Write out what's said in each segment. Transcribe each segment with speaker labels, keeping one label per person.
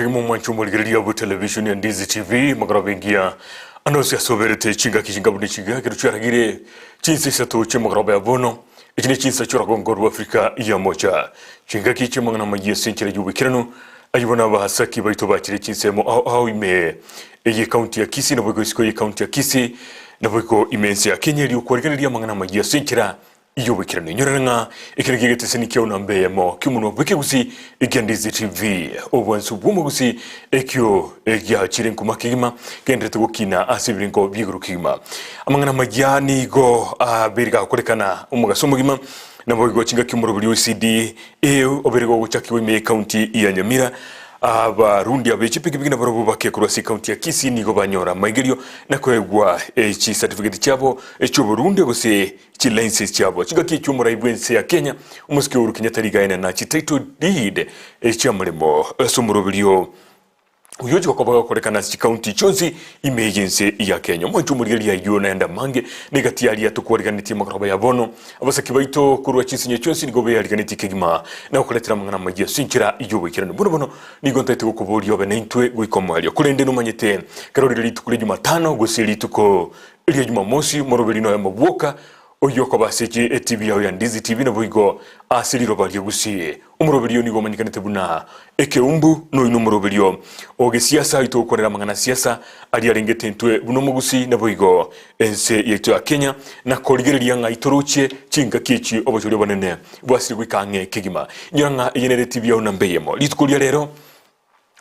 Speaker 1: kegima omwanchi omorigereria bwe television ya Ndizi TV magoroba engiya ande onsi ase oberete chingaki chingabu ne chiga ekero chiaragire chinsa isato chi'emagoroba ya bono echi ne chinsa chi'orogongo rwa Afrika ya mocha chingaki chi'amang'ana amayia ase enchera y'oboikeranu ayio bono abasaki baito bachire chinsemo ao ao ime eye county ya Kisii naboigo isiko ye county ya Kisii naboigo ime ense ya Kenya erio kwarigereria amang'ana amayia ase enchera Y'oboikeranu. Inyorere ng'a ekero ki'egeteseni kiao namba eyemo ki'omonwa bw'ekegusii ekia Ndizi TV, obwansu bw'omogusii ekio giachire nkuma kegima genderete gokina ase ebirengo bi'igoro kegima. Amang'ana amaya nigo abeire gakorekana omogaso omogima, naboigo chingaki omoroberi o ECD e obeire gogochakigwa ime y'ecounty ya Nyamira. Abarundi abe chipikipiki nabarobwo bake korwa ase ecounty ya Kisii nigo banyora amaigerio na koegwa chicertificate chiabo chi'oborundi gose Chilainsi chiabo chingaki chi'omorai bw'ense ya Kenya, omosike Uhuru Kenyatta rigaene na chititle deed chi'amoremo ase omoroberio oyio chigokoba gokorekana ase chikaunti chionsi ime y'ense ya Kenya. Omwancho omorigereria ayio naende amange negati aria tokwariganetie magoroba ya bono. Abasaki baito korwa chinsinyo chionsi nigo beariganetie kegima na gokoretera amang'ana amayia ase enchera y'oboikeranu. Bono bono nigo ntaete gokoboria obe naintwe goika omoerio, korende nomanyete ekero rire rituko ria Jumatano gose rituko Erio Jumamosi moroberi noyomo bwoka oyio okoba ase etibi yao ya Ndizi TV naboigo ase riroba ria Gusii. Omoroberio nigo omanyekanete buna Ekeumbu noyio nomoroberio o gesiasa oito gokwanera amang'ana a siasa aria arengete intwe buna omogusii naboigo ense yaito ya Kenya na korigereria ng'a itorochie chingaki echi obochori obonene bwasire goika ang'e kegima. Inyora ng'a eye nere etibi yao namba eyemo. Rituko ria rero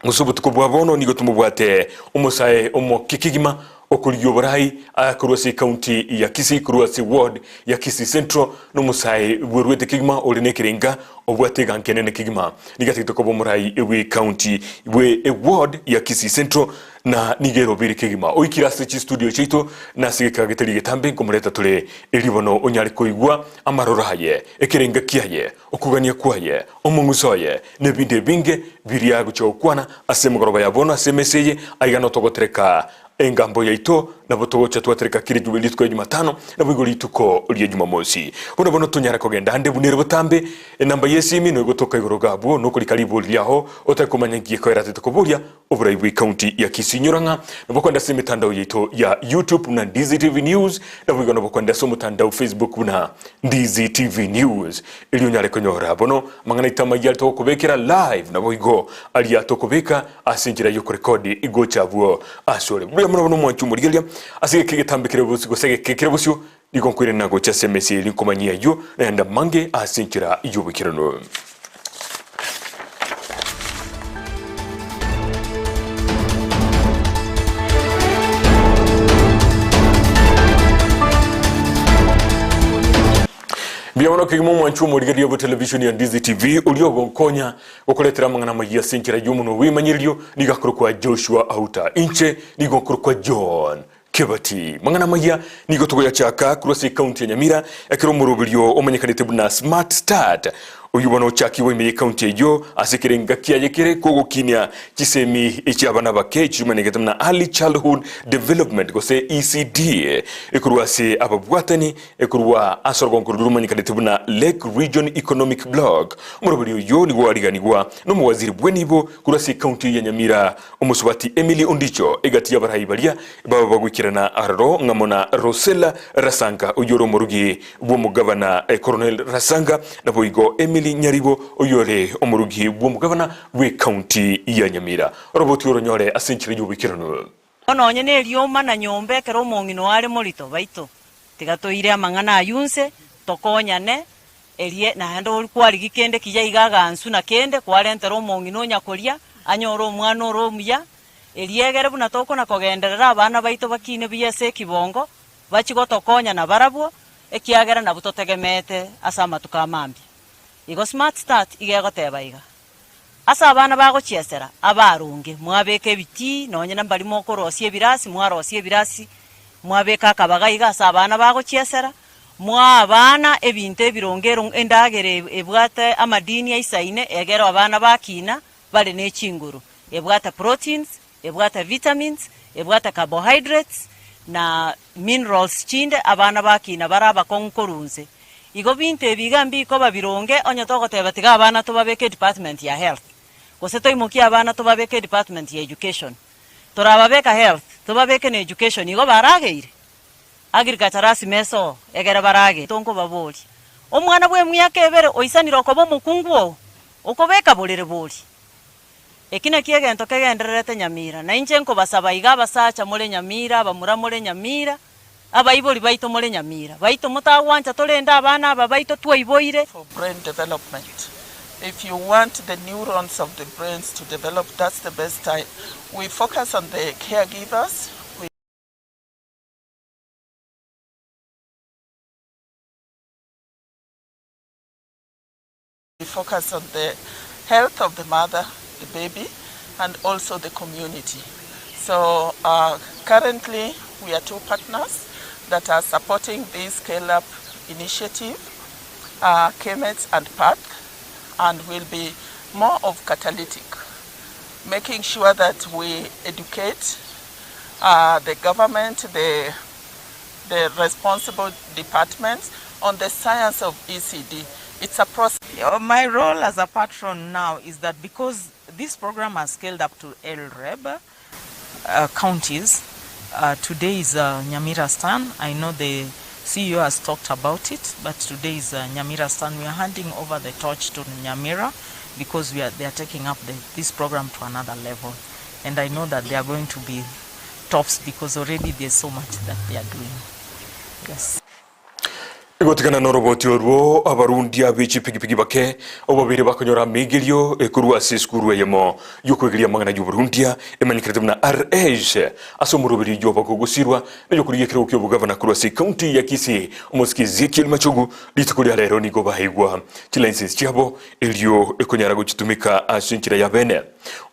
Speaker 1: Gose obotuko bwa bono nigo tomobwate omosae omoke kegima okorigia oborai korwa ase ecounty ya Kisii korwa ase ward ya Kisii Central na omosae bweruete kegima ore nekerenga obwate eganka enene kegima nigo atagete koba omorai bwe county bwe eward ya Kisii Central na nigo erobeire kegima oikire ase chistudio chiaito na ase egeka getari getambe nkomoreta tore erio bono onyare koigwa amaroro aye ekerenga kiaye Okogania kwaye, omong'uso oye, na ebinto ebinge biria agochia gokwana ase emegoroba ya bono ase emesa eye, aiga notogotereka engambo yaito, nabo togocha twatereka kera rituko ria Jumatano, naboigo rituko ria Jumamosi. Bono bono tonyare kogenda ande buna ere botambe, enamba y'esimi noigotoka igoro iga abwo, nokorika ribori riao, otari komanya nki ekoeratete koboria Oborai bw'ecounty ya Kisii inyora ng'a nabo kwenda ase emetandao yaito ya YouTube buna Ndizi TV News, naboigo nabo kwenda ase omotandao Facebook buna Ndizi TV News erio onyare konyora bono amang'ana aito amayia aria togokobekera live naboigo aria tokobeka ase enchera y'okorekodi gocha abwo asore. Mbuya mono bono omwanchi omorigereria ase egeka egetambe kere bosio gose egeka kere bosio nigo nkoirana gocha ase emesa eria nkomanyia ayio naende amange ase enchera y'oboikeranu. Mbuya mono kegima omwanchi omorigereria bwe television ya Ndizi TV oria ogonkonya gokoretera amang'ana amayia ase enchera y'omonwa bw'emanyererio nigo akorokwa Joshua Auta. Inche nigo nkorokwa John Kebati. Mang'ana amaya nigo togoyachaka korwa ase ekaunti ya Nyamira ekero omoroberio omanyekanete buna Smart Start oyio bono ochakigwe ime y'ekaunti eyio ase ekerenga kiaye kere kogokinia chisemi echi'abana abake chimanyekanete buna Early Childhood Development gose ECD ekorwa ase ababwatani ekorwa ase orogongo roria romanyekanete buna Lake Region Economic Bloc. Omoroberio oyio nigo wariganigwa nomowaziri bw'enibo korwa ase ekaunti eyio ya Nyamira Omosubati Emily Ondicho egati y'abarai baria baba bagoikerana aroro ng'amo na Rosella Rasanga oyio ore omorugi bw'omogabana Coronel Rasanga naboigo Emily Nyaribo oyio ore omorugi bw'omogabana bw'ecounty ya Nyamira. Oroboti oronyore ase enchera y'oboikeranu.
Speaker 2: Bono onye nerioma na nyomba ekero omong'ina oo are morito, baito, tiga toire amang'ana ayio inse, tokonyane, Erio naende oria kwarigia kende kiya iga agansu na kende kwarentera omong'ina onyakoria, anyore omwana ore omuya, erio egere buna tokona kogenderera abana baito bakine buya ase ekibongo, bachie gotokonya nabarabwo, ekiagera nabwo totegemeete ase amatuko a mambia. Igo Smart Start iga egoteba iga, Ase abana bagochiesera, abaronge, mwabeka ebitii, nonye na mbaria mokorosia ebirasi, mwarosia ebirasi, mwabeka akabaga iga ase abana bagochiesera, mwaa abana ebinto ebironge ero endagera ebwate amadini aisaine, egere abana bakina bare ne chinguru, ebwate proteins, ebwate vitamins, ebwate carbohydrates, na minerals chinde, abana bakina bare abakong'u korwa inse. Igo binto ebi iga mbikoba bironge onye togoteba tiga abana tobabeke edepartment ya health. Gose toimokie abana tobabeke edepartment ya education, torababeka health, tobabeke na education igo barageire? Agriculture lasima esoo egere barage. Tonkobaboria, omwana bw'emiaka ebere oisanire okoba omokungu oo, okobeka borere bori? Eki nakio egento kegendererete Nyamira, na inche nkobasaba iga abasacha more Nyamira, abamura more Nyamira, abaibori baito more Nyamira, baito motagwancha torende abana aba baito twaiboire.
Speaker 3: For brain development. If you want the neurons of the brains to develop that's the best time. We focus on the caregivers, we. Focus on the health of the mother, the baby, and also the community. So uh, currently we are two partners that are supporting this scale up initiative, uh, KMETS and PATH, and will be more of catalytic, making sure that we educate uh, the government, the, the responsible departments on the science of ECD. It's a process.
Speaker 4: My role as a patron now is that because this program has scaled up to LREB counties, today is Nyamira's turn. I know the CEO has talked about it, but today is Nyamira's turn. We are handing over the torch to Nyamira because we are, they are taking up the, this program to another level. And I know that they are going to be tops because already there's so much that they are doing. Yes.
Speaker 1: Gotigana noroboti orwo, abarundia be chipigipigi bake obabeire bakonyora amaigerio korwa ase esukuru eyemo y'okwegeria amang'ana y'oborundia emanyekerete buna RAS ase omoroberi oyio bakogosirwa na oyokorigia ekerogo ki'obogavana korwa ase ecounty ya Kisii omosike Ezekiel Machogu rituko ria rero nigo baigwa chilicense chiabo erio ekonyara gochitumika ase enchera ya bene.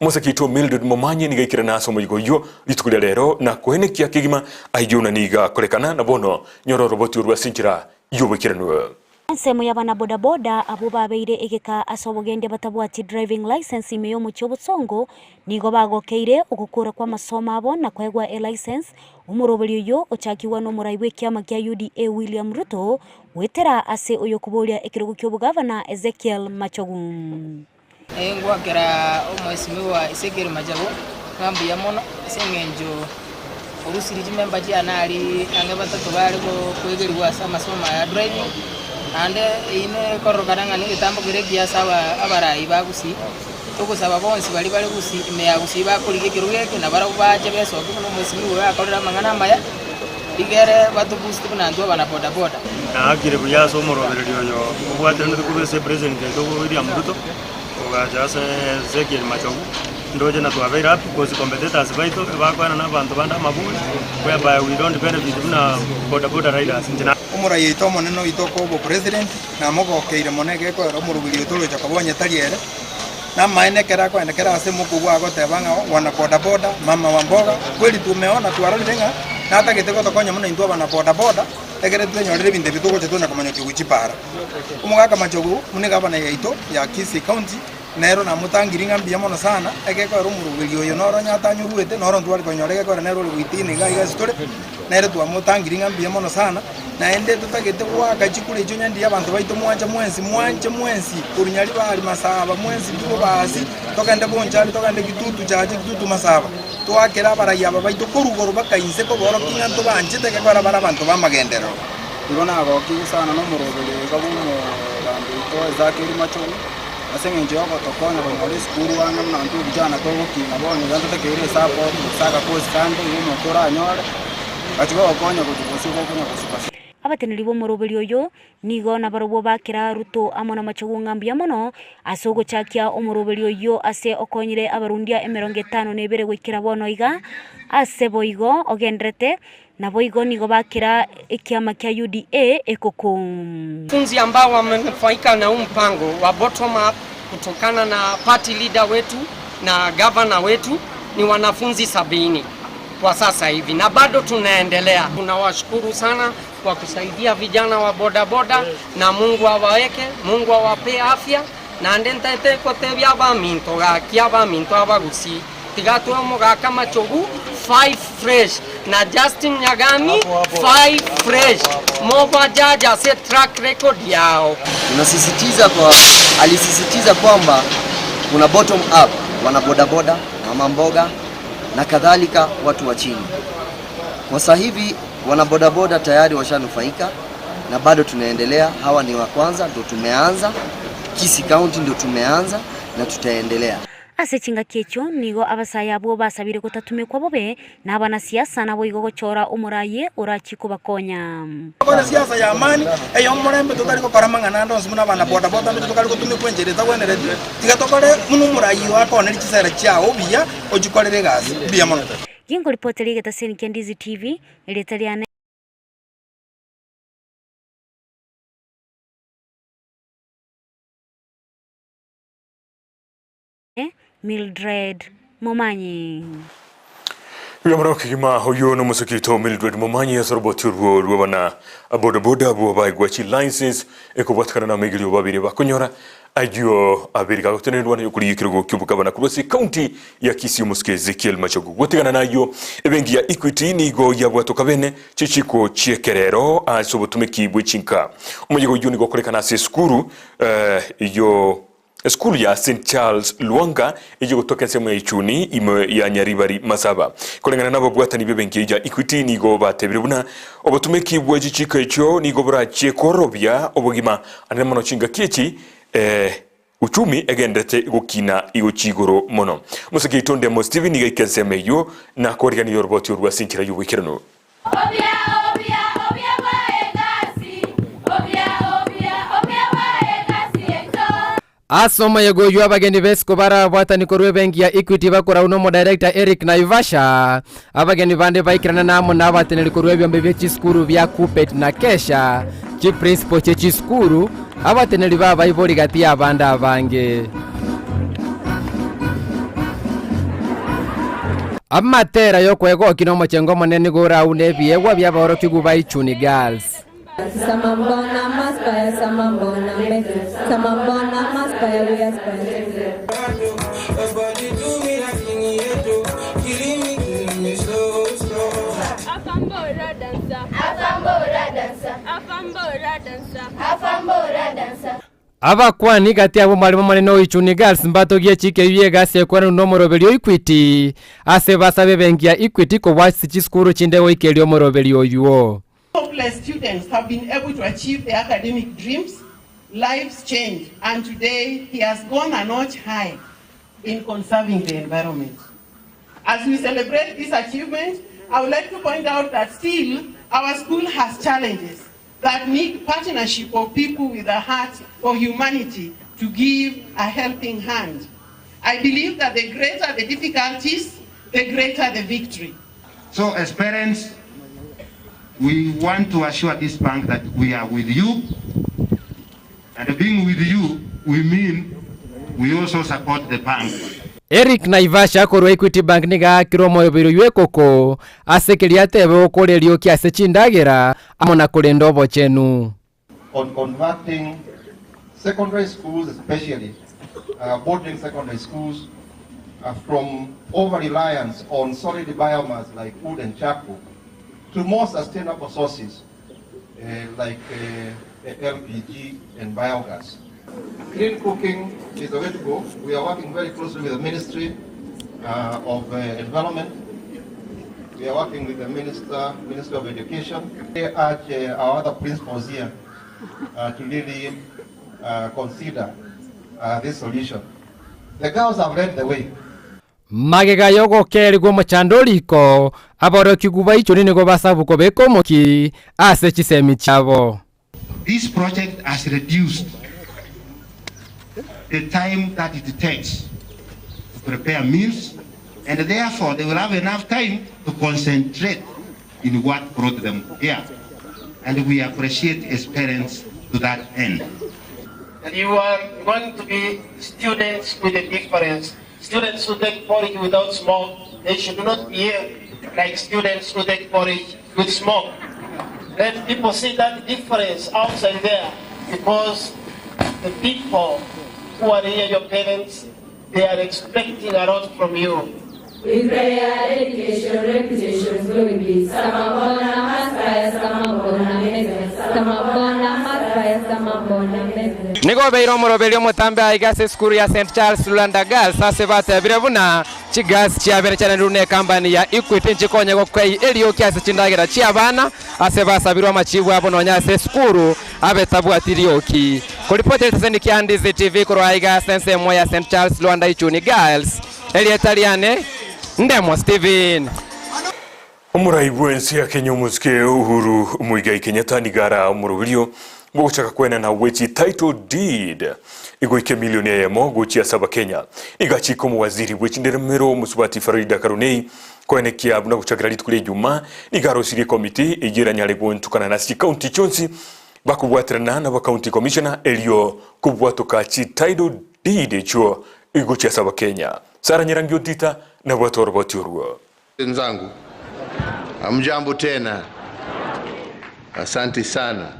Speaker 1: Omosake oito Mildred Momanyi nigo aikerana ase omoyigo oyio rituko ria rero na koenekia kegima ayio na nigo akorekana na bono Nyora oroboti orwo ase enchera y'oboikeranu.
Speaker 5: Ensemo y'abanabodaboda abwo babeire egeka ase obogendia batabwati driving licence ime y'omochie o Bosongo nigo bagokeire ogokora kw'amasomo abo na koegwa elicence, omoroberi oyio ochakigwa nomorai bw'ekiama kia UDA William Ruto goetera ase oyokoboria ekerogo ki'obogavana Ezekiel Machogu.
Speaker 6: Ngwakera omwesimigwa Ezekiel Machogu ng'a mbuya mono ase eng'encho orusirie chimemba chiane aria ang'e batato bare koegerigwa ase amasomo aya ya driving, naende eyio nekororokana ng'a negetambo kere ekiya ase abarai ba Gusii. Togosaba bonsi baria bare Gusii ime ya Gusii bakorigia ekerogo eke nabarabwo bache besoke buna omwesimigwa oyo akorire amang'ana amaya, rigere batoboost buna intwe abana boda boda.
Speaker 7: Naakire buya ase omorobererio oyo obwateranete korwa ase President oito William Ruto, ogacha ase Ezekiel Machogu, ndoche na twabeire happy because competitors baito ebakoenana na abanto bande amaburi, whereby we don't benefit buna boda boda riders. Inche na.
Speaker 8: Omorai oito omonene oito okoba obopresident, namogokeire mono egekoera omoroberi oito oroche koba onye tari ere. Namaene ekero akoenda kera ase mokogwa agoteba ng'a wana boda boda, mama wa mboga, kweri tumeona twarorire ng'a natagete gotokonya mono intwe abana boda boda, ekere twenyorire ebinto ebi togocha twanya komanyokia gochia para. Omogaka Machogu buna egavana yaito ya Kisii County, nero namotangiri ng'a mbuya mono sana, egekoera omoroberi oyo noro onye atanyoruete, noro ntware konyora egekoera nere ore goitina iga iga ase tore, nere twamotangiri ng'a mbuya mono sana. Naende totagete goaka chikura echio onye ndiria abanto baito mwanche mwensi, mwanche mwensi, korwa Nyaribari, Masaba, mwensi pi Bobasi, togende Bonchari, togende Kitutu Chache, Kitutu Masaba, toakere abarai aba baito korwa igoro baka inse koborokia ng'a ntobanchete gekogera bare abanto b'amagenderero.
Speaker 9: Igo nagokigwe sana nomoroberi oiga bw'omogambi oito Ezekiel Machogu, ase eng'encho y'ogotokonya konyora esukuru ang'e buna intwe vijana togokina bono iga ntotakeire esupport gose agakosi kande iga omonto oranyore. Gachia gogokonya gochia bosio gokonya gosuka.
Speaker 5: Abateneneri b'omoroberi oyo nigo nabarobwo bakera Ruto amo namachogu ng'a mbuya mono ase ogochakia omoroberi oyio ase okonyire abarundia emerongo etano na ebere goikera bono iga ase boigo ogenderete, naboigo nigo bakera ekiama kia UDA ekoko.
Speaker 10: Wanafunzi ambao wamenufaika na huu mpango wa bottom up kutokana na party leader wetu na governor wetu ni wanafunzi sabini kwa sasa hivi na bado tunaendelea. Tunawashukuru sana kwa kusaidia vijana wa bodaboda na Mungu awaweke, Mungu awapee afya naende ntaete gotebia abaminto gaki abaminto abagusii tiga toe omogaka Machogu 5 fresh na Justin Nyagami 5 fresh mobajaje ase track record yao.
Speaker 11: Tunasisitiza kwa alisisitiza kwamba kuna bottom up. wana bodaboda, mama mboga na kadhalika, watu wa chini. Kwa sasa hivi wana bodaboda tayari washanufaika na bado tunaendelea. Hawa ni wa kwanza, ndio tumeanza. Kisii County ndio tumeanza na tutaendelea.
Speaker 5: Ase chingaki echio nigo abasae abwo basabire gotatumekwa bobe nabanasiasa naboigo gochora omoraie orachie kobakonya.
Speaker 8: Tokore siasa ya amani, ey'omorembe, totari gokora amang'ana ande onsi buna abana bodaboda mbito tokare gotumekwa enchera etagwenereti, tiga tokore buna omoraia oo akooneri chisera chiao buya, ochikorere egasi mbuya mono.
Speaker 5: Ginkoripoteria egetaseni kia Ndizi TV, erieta riane. Mildred Momanyi.
Speaker 1: Mbuya kegima oyo nomosike oito Mildred Momanyi ase oroboti orwo rw'abana bodaboda abwo baigwa chilicense ekobwatekana na amaigerio babere bakonyora ayio abere gagotenerwa na yokorigia ekerogo ki'obogabana korwa ase ekaunti ya Kisii omosike Ezekiel Machogu. Gotigana nayio ebenki ya Equity nigo yabwatoka bene chichiko chi'ekerero ase obotumeki bwe chinka. Omoyega oyio nigo okorekana ase esukuru yo Esukuru ya St Charles Lwanga eyio gotoka ensemo ya Ichuni ime ya Nyaribari Masaba. Koreng'ana nababwatani b'ebenki eyio ya Equity nigo batebire buna obotumeki bwe chichiko echio nigo borachie korobia obogima anene mono chingaki echi uchumi egenderete gokina igochia igoro mono. Omosike oito Ndemo Stephen nigo aika ensemo eyio na koriganiria oroboti orwo ase enchera y'oboikeranu.
Speaker 12: Ase omoyega oyio abageni b'esiko barabwatani korwa ebenki ya Equity bakorau n'omodirector Eric Naivasha. Abageni bande baikerana na amo nabateneneri korwa ebiombe bie chisukuru bia Kuppet na Kesha, chiprinciple chie chisukuru, abateneneri b'abaibori gati y'abande abange. Amatera y'okwegokia nomochengo omonene nigo oraune ebiegwa bi'abaorokigwa ba Ichuni Girls. Abakwani gati abwo mwarimu omonene o Ichuni Girls mbatogie chikeyio y'egasi ekwananwe nomoroberi o Equity ase basabe ebenki ya Equity kobua ase chisukuru chinde goika erio omoroberi oyuo.
Speaker 3: Hopeless students have been able to achieve their academic dreams, lives changed and today he has gone a notch high in conserving the environment. As we celebrate this achievement, I would like to point out that still our school has challenges that need partnership of people with a heart for humanity to give a helping hand. I believe that the greater the difficulties, the greater the victory.
Speaker 13: So as parents, we want to assure this bank that we are with you. And being with you, we mean we also support the bank.
Speaker 12: Eric Naivasha korwa Equity Bank nigo aakire omoyoberi oyio ekoko ase keria atebe gokora erioki ase chindagera amo na korenda obochenu.
Speaker 14: On converting secondary schools especially boarding secondary schools from over reliance on solid biomass like wood and charcoal to more sustainable sources like LPG and biogas. Green cooking is the way to go. We are working very closely with the Ministry of Environment. We are working with the Minister, Ministry of Education. We urge our other principals here to really consider this solution. The girls have led the way.
Speaker 12: Magega y'ogokeerigwa omochando oriko, aborokigwa ba ichuni nigo basabwa kobeka omoki ase chisemi chiabo.
Speaker 13: This project has reduced the time that it takes to prepare meals, and therefore they will have enough time to concentrate in what brought them here. And we appreciate as parents to that end.
Speaker 15: And you are going to be students with a difference. Students who take porridge without smoke, they should not behave like students who take porridge with smoke. Let people see that difference outside there, because the people who are here, your parents, they are expecting a lot from you.
Speaker 16: With prayer, dedication, repetition, flowing beats. Samabona, Maspire, Samabona, Samabona,
Speaker 12: Nigo obeire omoroberi omotambe aiga ase esukuru ya St Charles Lwanda Girls ase batebire buna chigas chiabere chiarenirwe ne ekampani ya Equity nchikonye gokei erioki ase chindagera chi'abana ase basabirwe amachibu abo nonya ase esukuru abe tabwati rioki. Koripoti eseseni kia Ndizi TV korwa aiga ase ensemo ya St Charles Lwanda Ichuni Girls, erieta riane Ndemo Stephen.
Speaker 1: Omorai bw'ense ya Kenya omosike Uhuru Muigai Kenyatta nigo ara omoroberio bw'ogochaka kwenena gwe chi title deed egoika emilioni eyemo gochia ase abakenya. Nigo achika omowaziri bwe chinderemero omosubati Farida Karunei koenekia buna gochakera rituko ria Ijumaa nigo arosirie ekomiti eyio eranyare gontukana nase chikaunti chionsi bakobwaterana naba county commissioner erio kobwatoka chi title deed echio gochia ase abakenya. Sarah Nyarangi Ontita nabwate oroboti orwo.
Speaker 17: Wenzangu, hamjambo tena. Asante sana.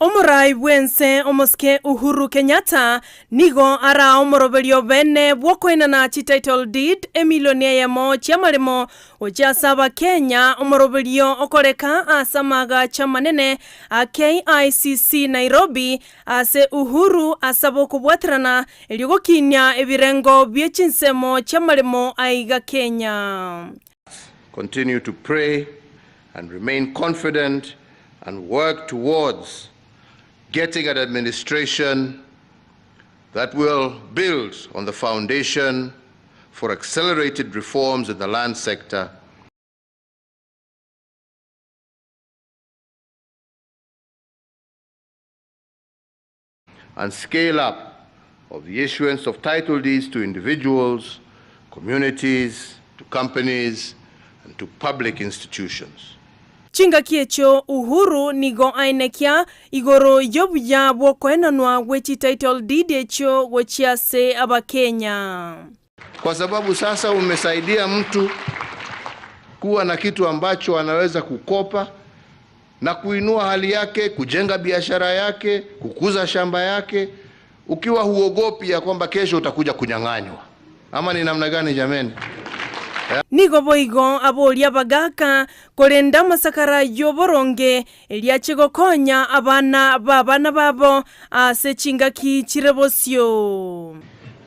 Speaker 18: Omorai bw'ense omosike Uhuru Kenyatta nigo araa omoroberio bene bw'okoenana chi title deed emilioni eyemo chi'amaremo gochia ase abakenya omoroberio okoreka ase amaagacho amanene a KICC Nairobi ase Uhuru asaba okobwaterana Erio gokinia ebirengo bie chinsemo chi'amaremo aiga Kenya.
Speaker 17: Continue to pray and remain confident and work towards getting an administration that will build on the foundation for accelerated reforms in the land sector. And scale up of the issuance of title deeds to individuals, communities, to companies, and to public institutions.
Speaker 18: Chingaki echio Uhuru nigo aenekia igoro y'obuya bw'okoenanwa gwe chi-title deed echio gochia ase Abakenya.
Speaker 17: Kwa sababu sasa umesaidia mtu kuwa na kitu ambacho anaweza kukopa na kuinua hali yake, kujenga biashara yake, kukuza shamba yake, ukiwa huogopi ya kwamba kesho utakuja kunyang'anywa. Ama ni namna gani jameni?
Speaker 18: Nigo boigo aboria abagaaka korenda amasakara y'oboronge, erio ache gokonya abana b'abana babo ase chingaki chire bosio.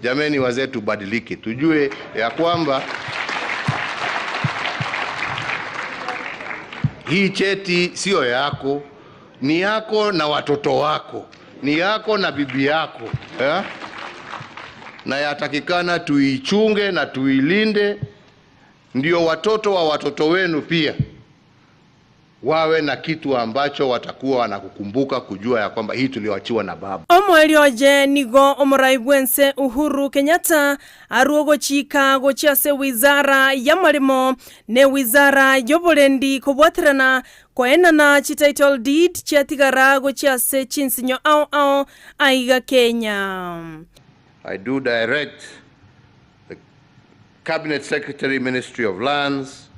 Speaker 17: Jameni wazee, tubadilike, tujue ya kwamba hii cheti sio yako, ni yako na watoto wako, ni yako na bibi yako eh? Na yatakikana tuichunge na tuilinde, ndio watoto wa watoto wenu pia wawe na kitu ambacho watakuwa wanakukumbuka, kujua ya kwamba hii tulioachiwa na baba.
Speaker 18: Omoerio oye nigo omorai bw'ense Uhuru Kenyatta arwe ogochika gochia ase wizara y'amaremo ne wizara y'oborendi kobwaterana koenana chi title deed chiatigara gochia ase chinsinyo ao ao aiga Kenya.
Speaker 17: I do direct the Cabinet Secretary, Ministry of Lands,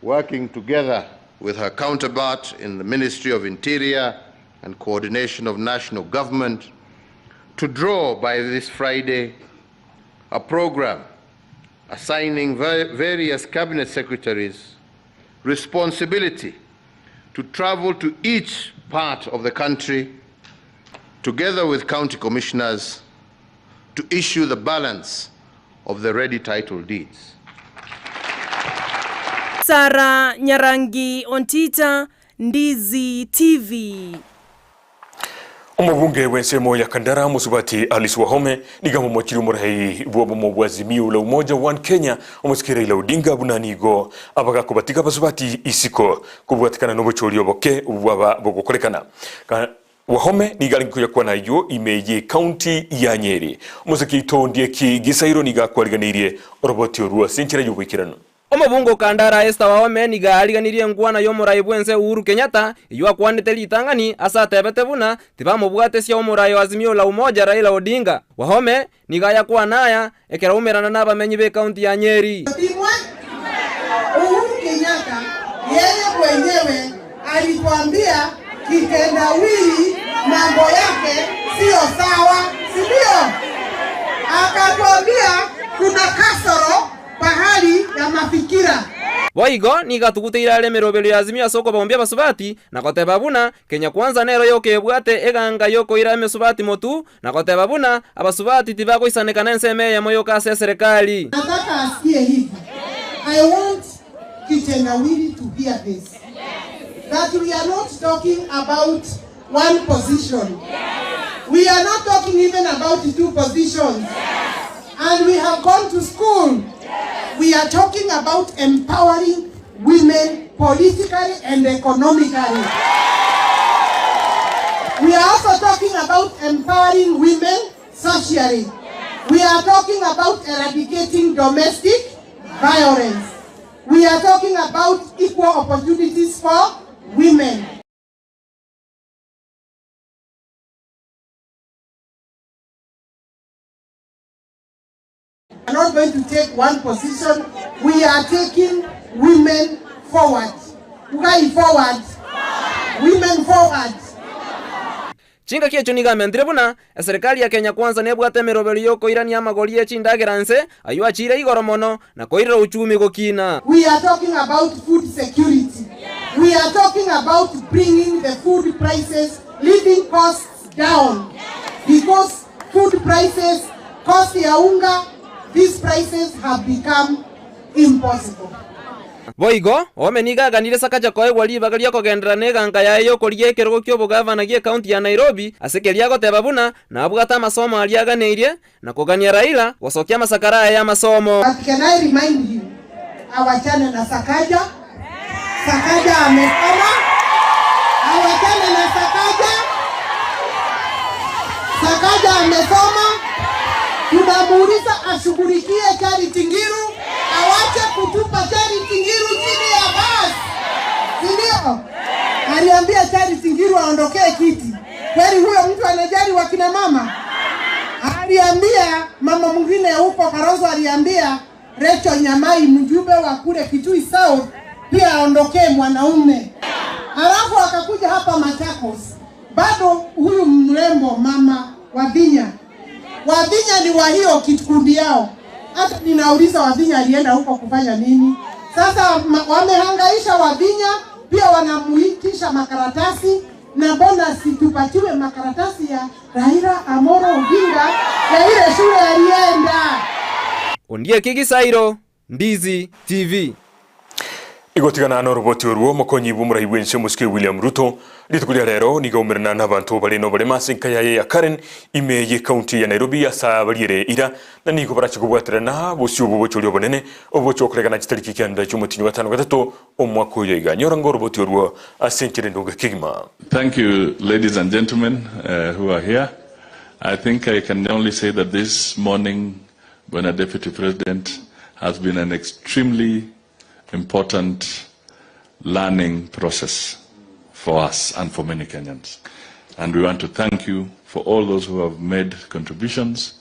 Speaker 17: working together with her counterpart in the Ministry of Interior and Coordination of National Government, to draw by this Friday a program assigning various cabinet secretaries responsibility to travel to each part of the country together with county commissioners to issue the balance of the ready title deeds.
Speaker 18: Sarah Nyarangi Ontita, Ndizi TV.
Speaker 1: Omobunge bw'ensemo ya Kandara Mosubati Alice Wahome nigo amomochirie omorai bw'obomo bwa Azimio la Umoja One Kenya omosike Raila Odinga buna nigo abagakobatiga abasubati isiko kobwatekana nobochori oboke obwo bwaba bogokorekana. Wahome nigo arenge koyakwana ayio ime y'ecounty ya Nyeri. Omosike oito Ondieki Gisairo nigo akwariganeirie oroboti orwo ase enchera y'oboikeranu.
Speaker 19: Omobunge o Kandara Esther Wahome nigo aariganirie enkwana y'omorai bw'ense Uhuru Kenyatta eyio akwanete ritang'ani ase atebete buna tibamobwatesia omorai o Azimio la Umoja Raila Odinga. Wahome nigo ayakwana aya ekero aumerana nabamenyi b'ekaunti ya Nyeri.
Speaker 20: Uhuru Kenyatta yeye mwenyewe alituambia kitendawili mambo yake siyo sawa, si ndio? Akatuambia kuna kasoro pahali ya mafikira.
Speaker 19: Boigo nigo atuguteire are emeroberio ya Azimio ase okobaombia abasubati, na goteba buna Kenya Kwanza nero yoka ebwate eganga y'okoira emesubati motu, na goteba buna abasubati tibagoisaneka nensemo eyemo yoka ase eserekari.
Speaker 20: Nataka asikie hivi. I want Kitendawili to hear this. That we are not talking about one position. We are not talking even about two positions. And we have gone to school. We are talking about empowering women politically and economically. We are also talking about empowering women socially. We are talking about eradicating domestic violence. We are talking about equal opportunities for women. We are not going to take one position. We are taking women forward. Ugai forward. Women forward.
Speaker 19: Chingaki echio nigo amentire buna eserekari ya Kenya Kwanza nebwate emeroberio y'okoirania amagori ye chindagera nse ayio achiire igoro mono na koirera uchumi gokina.
Speaker 20: We are talking about food security. We are talking about bringing the food prices, living costs down. Because food prices, cost ya unga, these prices have become impossible.
Speaker 19: Boigo, Oome nigo aganire Sakaja koegwa ribaga ri'okogenderera neganka yaye y'okorigia ekerogo ki'obogavana gi'ekaunti ya Nairobi ase keria agoteba buna nabwate amasomo aria aganeirie na kogania Raila gosokia amasakara aye y'amasomo.
Speaker 20: But can I remind you awachane na Sakaja? Sakaja amesoma, awachane na Sakaja. Sakaja amesoma, tunamuuliza ashughulikie Charity Ngilu, awache kutupa Charity Ngilu chini ya basi, si ndio? Aliambia Charity Ngilu aondokee kiti. Kweli huyo mtu anajali wakina mama? Aliambia mama mwingine huko Kalonzo, aliambia Rachel Nyamai mjumbe wa kule Kitui South pia aondokee mwanaume. Alafu akakuja hapa Machakos, bado huyu mrembo mama Wavinya, Wavinya ni wa hiyo kikundi yao. Hata ninauliza Wavinya alienda huko kufanya nini? Sasa wamehangaisha Wavinya, pia wanamuitisha makaratasi, na mbona situpatiwe makaratasi ya Raila Amolo Odinga ya ile shule alienda?
Speaker 19: Ondieki Gisairo, Ndizi TV.
Speaker 1: Igotigana noroboti orwo omokonyi bw'omorai bw'ense omosike William Ruto rituko ria rero nigo aumerana n'abanto bare noborema ase enka yaye ya Karen ime ye county ya Nairobi ase abariere ira na nigo barache kobwaterana bosio obo obonene oboche okoregana chitariki kianda chi'omotinyi wa gatano gatato omwaka oyo iga nyora ngo oroboti orwo ase enchera endonge kegima.
Speaker 21: Thank you, ladies and gentlemen who are here. I think I can only say that this morning, Bwana Deputy President, has been an extremely important learning process for us and for many Kenyans. And we want to thank you for all those who have made contributions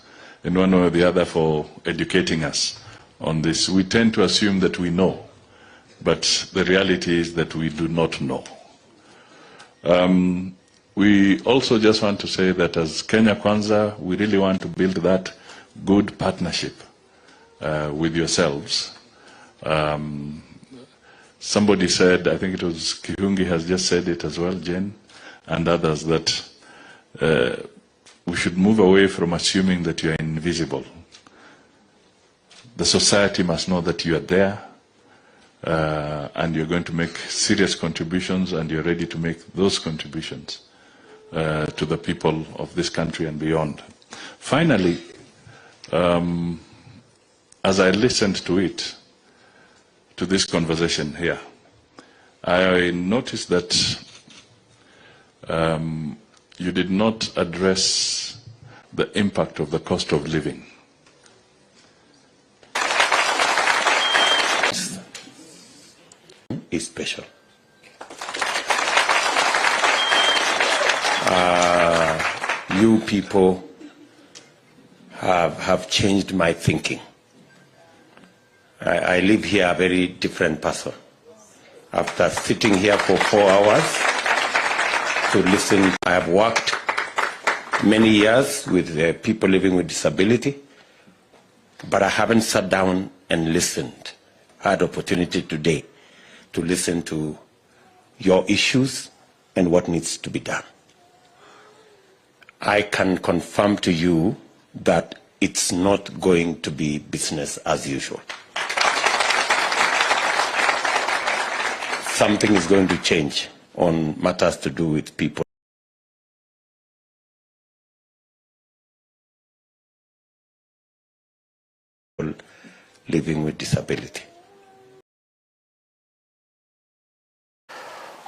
Speaker 21: in one way or the other for educating us on this. We tend to assume that we know, but the reality is that we do not know. We also just want to say that as Kenya Kwanza, we really want to build that good partnership with yourselves. Somebody said, I think it was Kihungi has just said it as well, Jane, and others, that we should move away from assuming that you are invisible. The society must know that you are there, and you're going to make serious contributions, and you're ready to make those contributions to the people of this country and beyond. Finally, as I listened to it, to this conversation here, I noticed that you did not address the impact of the cost of living.
Speaker 22: Is special. You people have changed my thinking. I live here a very different person. After sitting here for 4 hours to listen, I have worked many years with people living with disability, but I haven't sat down and listened. had opportunity today to listen to your issues and what needs to be done. I can confirm to you that it's not going to be business as usual. Something is going to change on matters to do with people living with disability.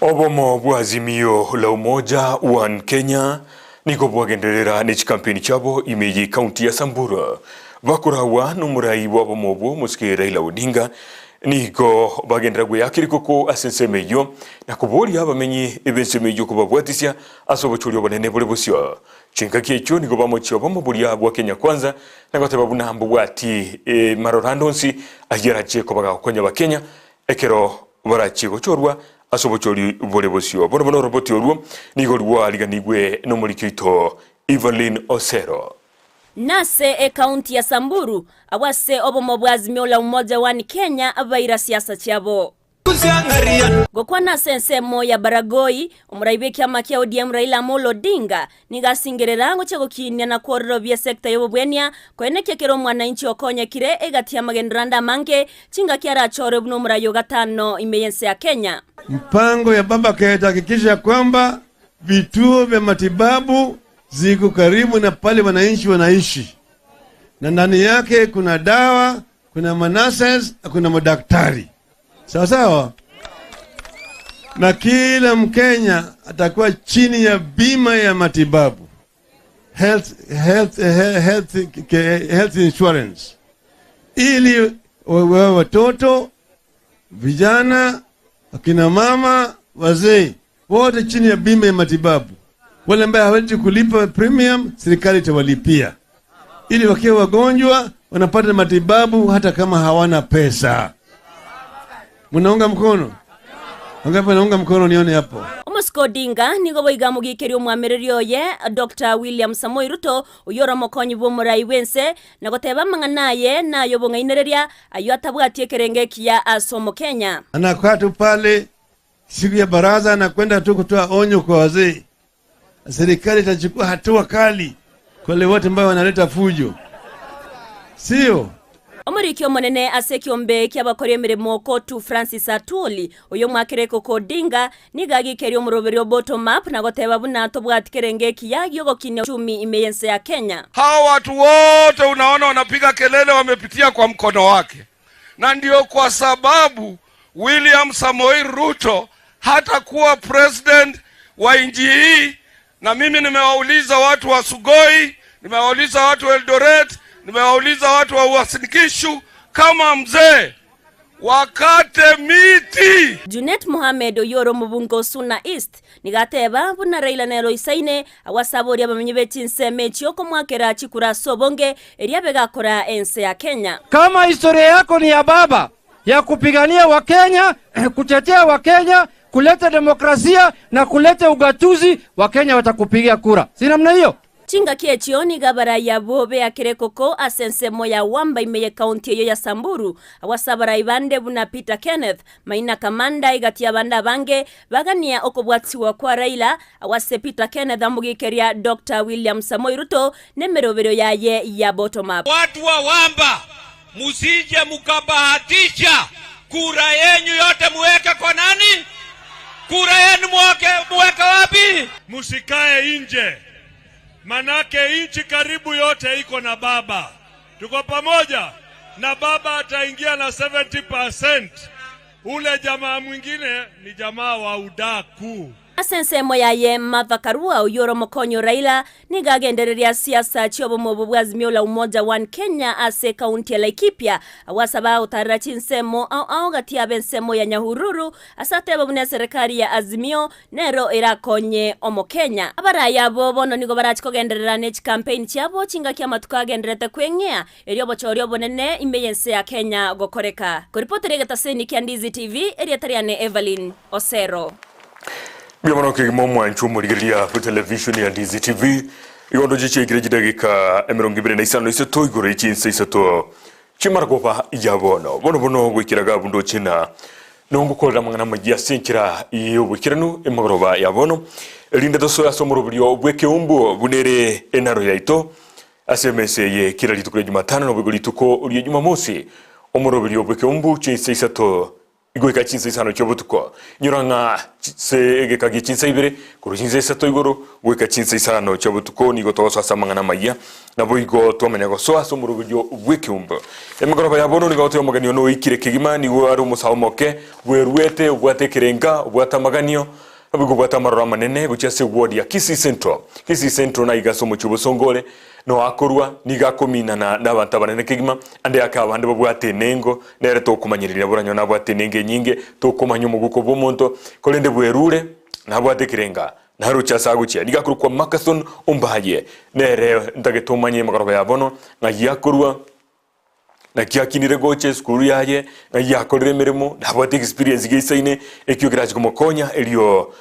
Speaker 1: Obomo bwa Azimio la Umoja One Kenya nigo bwagenderera ne chikampeni chiabo ime ye county ya Samburu. Bakoragwa nomorai bw'obomo obwo omosike Raila Odinga nigo bagenderera gweyaka erikoko ase ensemo eyio na koboria abamenyi b'ensemo eyio kobabwatisia ase obochori obonene bore bosio. Chingaki echio nigo bamochia obomo boria bwa Kenya Kwanza na goteba buna mbobwati maroro ande onsi ayio arachie koba gagokonya abakenya ekero barachie gochorwa ase obochori bore bosio. Bono bono oroboti orwo nigo rwariganigwe nomoriki oito Evelyn Osero.
Speaker 2: Nase ekaunti ya Samburu, agwo ase obomo bwa Azimio la Umoja One Kenya baira siasa chiabo. Gokwana ase ensemo ya Baragoi, omorai bw'ekiama kia ODM Raila Amolo Odinga nigo asingerera gochia gokinia na kwororobia esecta y'obobwenia koenekia kera omwananchi okonyekire egati y'amagenderero ande amange chingaki arachorwe buna omorai o gatano ime y'ense ya Kenya.
Speaker 4: Mpango ya Baba Care itahakikisha kwamba vituo vya matibabu ziko karibu na pale wananchi wanaishi, na ndani yake kuna dawa, kuna manurses na kuna madaktari, sawa sawa, na kila Mkenya atakuwa chini ya bima ya matibabu health, health, health, health insurance, ili wawe watoto, vijana, akina mama, wazee wote chini ya bima ya matibabu. Wale ambao hawezi kulipa premium, serikali itawalipia ili wakiwa wagonjwa wanapata matibabu hata kama hawana pesa. Mnaunga mkono? Wangapi wanaunga mkono nione hapo?
Speaker 2: Omosike Odinga nigo boiga amogikeria omwamereri oye Doctor William Samoei Ruto oyio ore omokonyi bw'omorai bw'ense na goteba amang'ana aye nay'obong'ainereria ayio atabwati ekerengo ekiya ase Omokenya.
Speaker 4: Anakaa tu pale siku ya baraza, anakwenda tu kutoa onyo kwa wazee. Serikali itachukua hatua kali kwa wale wote ambao wanaleta fujo, sio?
Speaker 2: Omoriki omonene ase ekiombe ki'abakori emeremo Kotu Francis Atwoli, oyio omwakera ekoko Odinga, nigo agikeria omoroberio o bottom up na goteba buna tobwati kerengo ekiya gi'ogokinia uchumi ime y'ense ya Kenya.
Speaker 23: Hawa watu wote unaona wanapiga kelele wamepitia kwa mkono wake, na ndio kwa sababu William Samoei Ruto hatakuwa president wa nchi hii. Na mimi nimewauliza watu wa Sugoi, nimewauliza watu wa Eldoret, nimewauliza watu wa Uasin Gishu, kama mzee wakate miti.
Speaker 2: Junet Mohamed oyio ore omobunge o Suna East nigo ateba buna Raila nere oisaine agwo ase aboria abamenyi be chinsemo echio komwakera chikura ase obonge erio abe gakora ense ya Kenya.
Speaker 24: Kama historia yako ni ya baba ya kupigania Wakenya, kutetea Wakenya, kuleta demokrasia na kuleta ugatuzi, Wakenya watakupigia kura, si namna hiyo?
Speaker 2: Chingaki echio nigo abarai abwo beakire koko ase ensemo ya Wamba ime y'ekaunti eyio ya Samburu, agwo ase abarai bande buna Peter Kenneth, Maina Kamanda egati y'abande abange bagania okobwatigwa kwa Raila, agwo ase Peter Kenneth amogikeria Doctor William Samoei Ruto nemeroberio yaye ya bottom up.
Speaker 23: Watu wa Wamba musije mukabahatisha kura yenyu yote muweke kwa nani? Kura yenu muweke, muweke wapi?
Speaker 25: Musikae nje, manake nchi karibu yote iko na baba. Tuko pamoja na baba, ataingia na 70%. Ule jamaa mwingine ni jamaa wa udaku.
Speaker 2: Ase ensemo yaye Martha Karua oyio ore omokonyi o Raila nigo agendereria siasa chi'obomo obo bwa Azimio la Umoja One Kenya ase ekaunti ya Laikipia agwo asaba agotarera chinsemo ao ao gati yabe ensemo ya Nyahururu ase ateba buna eserekari ya Azimio nero erakonye Omokenya. Abarai abo bono nigo barachi kogenderera ne chikampeini chiabo chingaki amatuko agendererete kweng'ea erio obochori obonene ime y'ense ya Kenya gokoreka. Koripotera egetaseni kia Ndizi TV, erieta riane Evelyn Osero.
Speaker 1: Mbuya mono kegima omwancho omorigereria bwe television ya Ndizi TV. Igo ndoche chiaikire chidagika emerongo ebere na isano na isato igoro ye chinsa isato. Chimaragoba ya bono. Bono bono goikera gabu ndoche na nongokorera amang'ana amayia ase enchera y'oboikeranu emagoroba ya bono, erinde tosoe ase omoroberio bw'ekeumbu buna ere enaro yaito ase emesa eye kera rituko ria Jumatano naboigo rituko ria Jumamosi, omoroberio bw'ekeumbu chinsa isato Goika chinsa isano chi'obotuko, inyora ng'a ase egeka gie chinsa ibere, korwa chinsa isato igoro goika chinsa isano chi'obotuko nigo togosoa ase amang'ana amayia, naboigo twamanya gosoa ase omoroberio bw'ekeumbu. Emegoroba ya bono nigo gotoa omogeni one oikire kegima, nigo are omosae omoke, bweruete, obwate ekerenga, obwate amaganio, naboigo obwate amaroro amanene gochia ase eward ya Kisii Central. Kisii Central naiga ase omochie obosongo ore, Noakorua, nigo akominana nabanto abanene kegima, ande ake abande babwate enengo, nere tokomanyereria boranywe nabwate enengo enyinge, tokomanya omoguko bw'omonto, korende bwerure, nabwate ekerenga, naroche ase agochia. Nigo akorokwa Makathon Ombaye, nere ntagete omanye emegoroba ya bono, ng'ai akorua, naki akinire gocha esukuru yaye, ng'ai akorire emeremo, nabwate experience geisaine, ekio kerache komokonya erio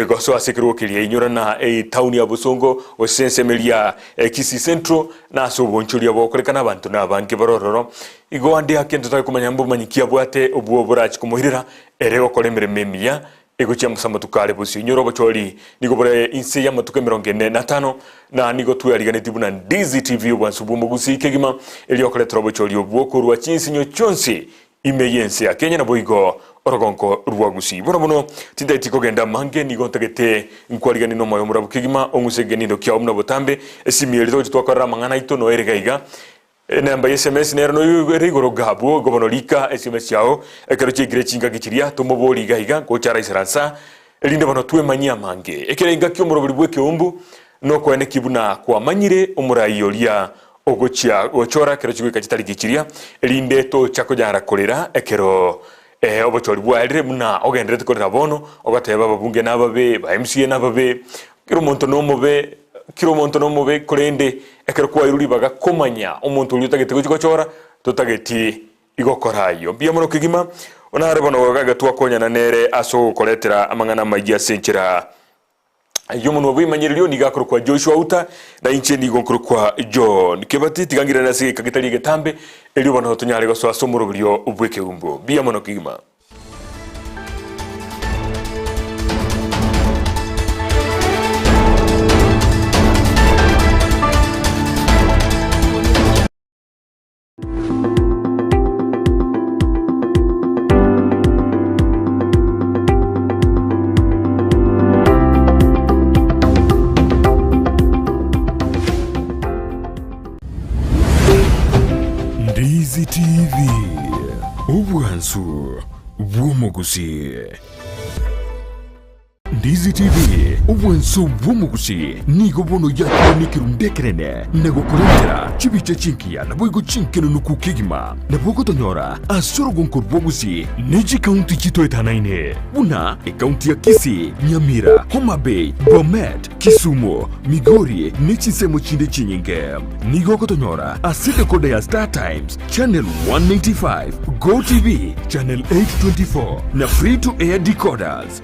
Speaker 1: gosoa ase ekerogo keria inyora na etown ya Bosongo gose ensemo eria Kisii Central na ase obonchoria bogokorekana abanto na abange bare ororo. Igo ande ake ntotake komanya mbomanyi ki abwate obwo borache komoirera ere gokora emeremo emiya Egochia ase amatuko are bosio. Inyora obochori nigo bore inse y'amatuko emerongo ene na atano, na nigo tweariganetie buna Ndizi TV obwansu bw'omogusii kegima, erio okoretera obochori obwo korwa chinsinyo chionsi ime y'ense ya Kenya naboigo orogonko rwa Gusii. Bono bono tintageti kogenda amange, nigo ntagete nkwariganie nomoyo omorabu kegima, ong'use egenindo kiao buna botambe, esimi eria togochia twakorera amang'ana aito noere iga iga. Enamba ya sms nero noyo ere igoro gabwo, igo bono rika sms yao ekero chiaikire chingaki chiria, tomoborie iga iga gocha araisaransa, erinde bono twemanyie amange. Ekero engaki omoroberi bw'ekeumbu nokoenekia buna kwamanyire omorai oria ogochia gochora ekero chigoika chitariki chiria, erinde tocha konyara korera ekero obochori bwaerire buna ogendererete korera bono, ogoteba ababunge nababe, ba MCA nababe, kera omonto nomobe, kera omonto nomobe, korende ekero kwairwe ribaga komanya omonto oria otagete gochia gochora, totageti igokora ayio. Mbuya mono kegima, nare bono iga twakonyana nere ase ogokoretera amang'ana amayia ase enchera Ayio omonwa bw'emanyererio nigo akorokwa Joshua Uta, na inche nigo nkorokwa John Kebati. Tiga ngirane ase egeka getari egetambe, erio bono tonyare gosoa ase omoroberio bw'ekeumbu. Mbuya mono kegima. Ndizi TV, obwansu bw'omogusii. Ndizi TV, obwanso bw'omogusi, nigo bono yakire nekerundu ekenene na gokorentera chibicha chingiya naboigo chinkenunuku kegima. Nabo ogotonyora ase orogonko rw'obogusi ne chikaunti chitoetanaine buna ekaunti ya Kisii, Nyamira, Homa Bay, Bomet, Kisumu, Migori ne chinsemo chinde chinyinge. Nigo ogotonyora ase decoder ya Star Times, Channel 195, Go TV, Channel 824 na Free to Air decoders.